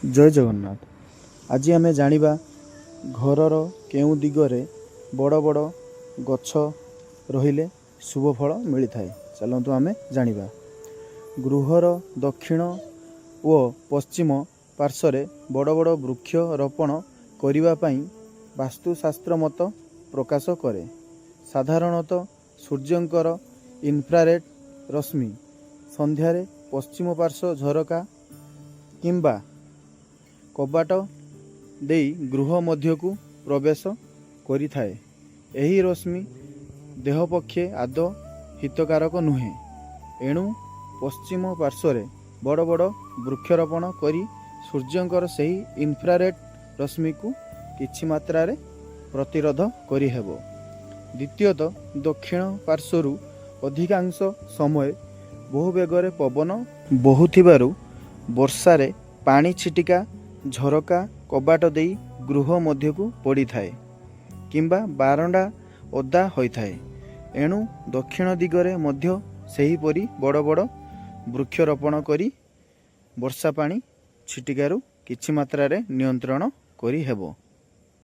ଜୟ ଜଗନ୍ନାଥ। ଆଜି ଆମେ ଜାଣିବା ଘରର କେଉଁ ଦିଗରେ ବଡ଼ ବଡ଼ ଗଛ ରହିଲେ ଶୁଭ ଫଳ ମିଳିଥାଏ। ଚାଲନ୍ତୁ ଆମେ ଜାଣିବା। ଗୃହର ଦକ୍ଷିଣ ଓ ପଶ୍ଚିମ ପାର୍ଶ୍ୱରେ ବଡ଼ ବଡ଼ ବୃକ୍ଷ ରୋପଣ କରିବା ପାଇଁ ବାସ୍ତୁଶାସ୍ତ୍ର ମତ ପ୍ରକାଶ କରେ। ସାଧାରଣତଃ ସୂର୍ଯ୍ୟଙ୍କର ଇନଫ୍ରାରେଡ୍ ରଶ୍ମି ସନ୍ଧ୍ୟାରେ ପଶ୍ଚିମ ପାର୍ଶ୍ୱ ଝରକା କିମ୍ବା କବାଟ ଦେଇ ଗୃହ ମଧ୍ୟକୁ ପ୍ରବେଶ କରିଥାଏ। ଏହି ରଶ୍ମି ଦେହ ପକ୍ଷେ ଆଦୌ ହିତକାରକ ନୁହେଁ। ଏଣୁ ପଶ୍ଚିମ ପାର୍ଶ୍ୱରେ ବଡ଼ ବଡ଼ ବୃକ୍ଷରୋପଣ କରି ସୂର୍ଯ୍ୟଙ୍କର ସେହି ଇନଫ୍ରାରେଡ୍ ରଶ୍ମିକୁ କିଛି ମାତ୍ରାରେ ପ୍ରତିରୋଧ କରିହେବ। ଦ୍ୱିତୀୟତଃ, ଦକ୍ଷିଣ ପାର୍ଶ୍ୱରୁ ଅଧିକାଂଶ ସମୟ ବହୁ ବେଗରେ ପବନ ବହୁଥିବାରୁ ବର୍ଷାରେ ପାଣି ଛିଟିକା ଝରକା କବାଟ ଦେଇ ଗୃହ ମଧ୍ୟକୁ ପଡ଼ିଥାଏ କିମ୍ବା ବାରଣ୍ଡା ଓଦା ହୋଇଥାଏ। ଏଣୁ ଦକ୍ଷିଣ ଦିଗରେ ମଧ୍ୟ ସେହିପରି ବଡ଼ ବଡ଼ ବୃକ୍ଷରୋପଣ କରି ବର୍ଷା ପାଣି ଛିଟିକାରୁ କିଛି ମାତ୍ରାରେ ନିୟନ୍ତ୍ରଣ କରିହେବ।